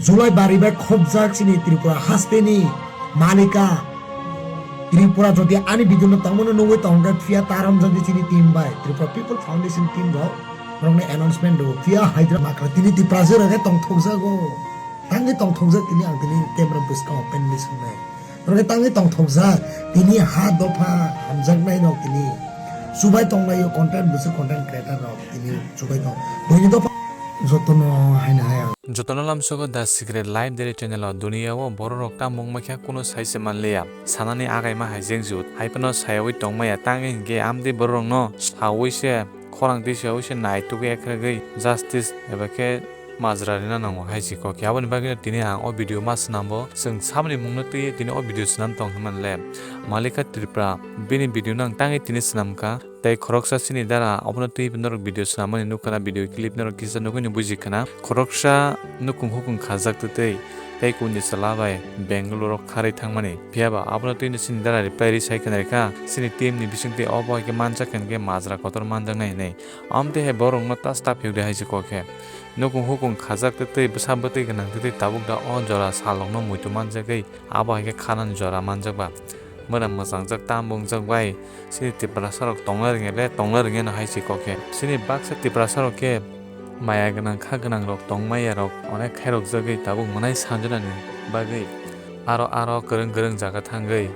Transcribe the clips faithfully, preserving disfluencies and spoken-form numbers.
July bari bai khopjak chini Tripura hasteni malika. Tripura jodi ani video no tongmano nugwi tongkha phiya ta romjak di chini team bai, Tripura People Foundation team rok, borokni announcement rw phiya Hyderabad makra tini Tiprasa rok tongthokjago. Tangwi tongthokjak tini ang tini camera bwskango open ni swngnai. Norok tangwi tongthokjak tini ha dopha hamjaknai rok tini chubai tonglaio content bwswk content creator rok tini chubai tong. Buini dopha jotono haino hai ang. Jotono lamsogo The Secret Life Daily Channel o duniya o borok rok tamo wngma khe kuno sai se manliya. Sanani agaima hai jeng jut hai phano sayawi tongmaya tangwi hinkhe amtwi borok rokno sawi se khorang twi sawi se naituk ekragwi justice eba khe majra rina nango hai si kok. Aboni bagwi tini ang o video ma swnambo. Chwng samani mungno twi tini o video swnam tong hwnmani le. Malika Tripura bini video no ang tangwi tini swnam kha. Tei khoroksa chini dara obono twi norok video swnamani nukha na, video clip norok kisa nugwi no buji khana. Khoroksa nukung hukung khajak twtwi tei kuni chwla bai Bangalore o kharwi thangmani. Phiya ba abono twi no chini dara reply ri sai khna rikha. Chini team ni bisingtwi obo hai khe manjak kha hinkhe majra kotor manjaknai hinwi. Amtwi hai borokno ta staff phiyok de hai se kok khe. Nukung hukung khajak tei tei bwsa bwtwi gwnang tei tei tabuk da o jora salrokno muitu manjagwi abo hai khe khanani jora manjakba. Mwra mwchangjak tam wngjak bai chini Tiprasa rok tongna rwngya le tongna rwngya no hai se kok khe. Chini baksa Tiprasa rok khe maya gwnang kha gwnang rok tongmaya rok onek khairok jagwi tabuk mwnai sanjwnani bagwi aro aro kwrwng kwrwng jaga thangwi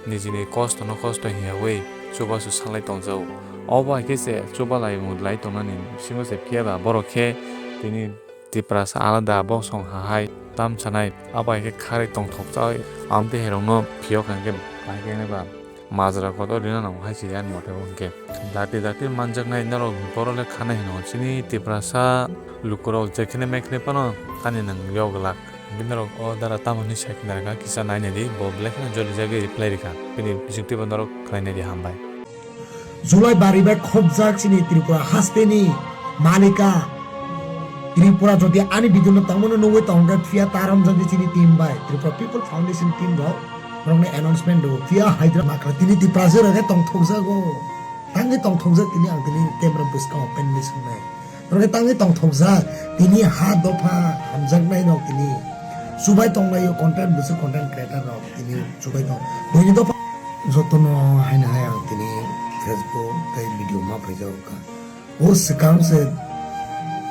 nijini kosto no kosto hiyawi chubachu salai tongjago. Obo hai khe se chubalaimung lai tongnani bisingo se phiya ba borok khe tini Tiprasa alada bosong hahai tamsanai abo hai khe kharwi tongthokjagwi amtwi hai rokno phiyok hwnkhe bai khe ba majra kotor rina nango hai se ani mote bo hwnkhe. Dakti dakti manjaknai norok borok le khanai hino chini Tiprasa lukurok jekhene mekhene phano ani nwng yok glak. Hinkhe norok o dara tamo hinwi sai khna rwkha kisa nainai di, bo belai kheno joli jagwi reply rikha. Bini bisingtwi bo norok khlai nai di, hambai. July bari bai khopjak chini Tripura hasteni malika. Tripura jodi ani video no tongmano nugwi tongkha phiya ta romjak di chini team bai, Tripura People Foundation team rok, borokni announcement rw phiya Hyderabad makra tini Tiprasa rok tongthokjago. Tangwi tongthokjak tini ang tini camera bwskango open ni swngnai. Norok tangwi tongthokjak tini ha dopha hamjaknai rok tini chubai tonglaio content bwswk content creator rok tini chubai tong. Buini dopha jotono haino hai ang tini Facebook tei video ma phaijak kha. O swkang se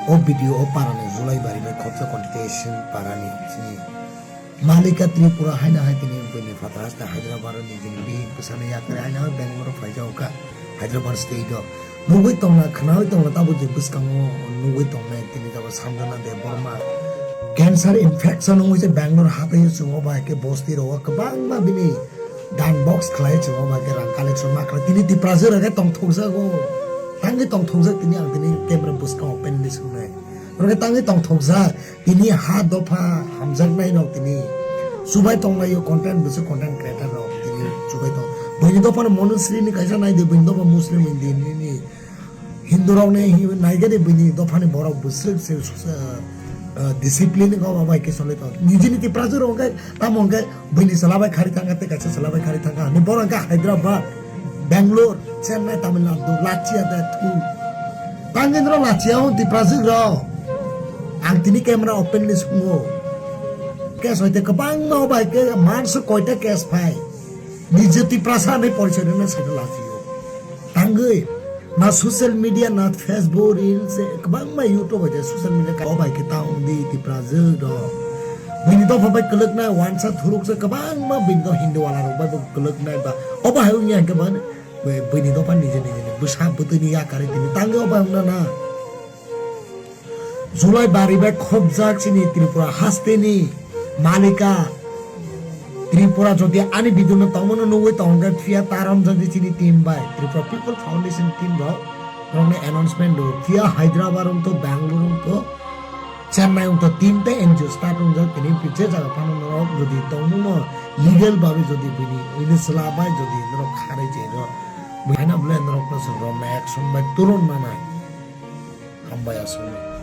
o video o parani July bari bai khopsa constitution parani chini Malika Tripura haino hai tini buini phataro haste Hyderabad ni jini bihik bwsano yakari haino hai Bangalore phaijago kha Hyderabad state o. Nugwi tongna khnawi tongna tabuk je bwskango nugwi tongnai tini jabo Sanjana Debbarma cancer infection wngwi se Bangalore hatai o chwng o bai khe bosti rogo kwbangma bini dan box khlai chwng o bai khe rang collection ma khlai tini Tiprasa rok khe tongthokjago. Tangwi tongthokjak tini ang tini camera bwskango open ni swngnai. Norok tangwi tongthokjak. Tini ha dopha hamjaknai rok tini chubai tonglaio content bwswk content creator rok tini chubai tong. Buini dopha no Manusri ni kaisa nai di buini dopha Muslim Hindu ni Hindu rok ni naigani buini dopha ni borok bwswk se discipline ko bai ke solai tong. Nijini Tiprasa rok khe tamo khe buini sala bai khari thangkha tei kaisa sala bai khari thangkha ni borok khe Hyderabad Bangalore, Chennai, Tamil Nadu, lachia da thu. Tangwi noro lachia o Tiprasa rok. Ang tini camera open ni sungo. Case hoite kwbangma o bai ke manso koita case phai. Nije Tiprasa ni porichoi rwna sai lachio. Tangwi na social media na Facebook reels se kwbangma YouTube hoite social media ka o bai ke ta ongdi Tiprasa rok. Bini dopha bai kwlwknai wansa thuruk se kwbangma bini dopha Hindu wala rok bai bo kwlwknai ba. Obo hai wngya hwnkhe ba buini dopha nije nije ni bwsa bwtwi ni yakari tini tangwi obo hai wngna na. July bari bai khopjak chini Tripura hasteni malika. Tripura jodi ani video no tongmano nugwi tongkha phiya ta romjak di chini team bai Tripura People Foundation team rok. Rokni announcement do phiya Hyderabad rok to Bangalore rok to Chennai wngkha team tei N G O start wngjak tini je jaga phano norok jodi tongmungno legal babe jodi bini ini sela bai jodi norok kharwi je rw bwhaino bwle norokno chwng romna action bai turon nanai. Hambai aswkno.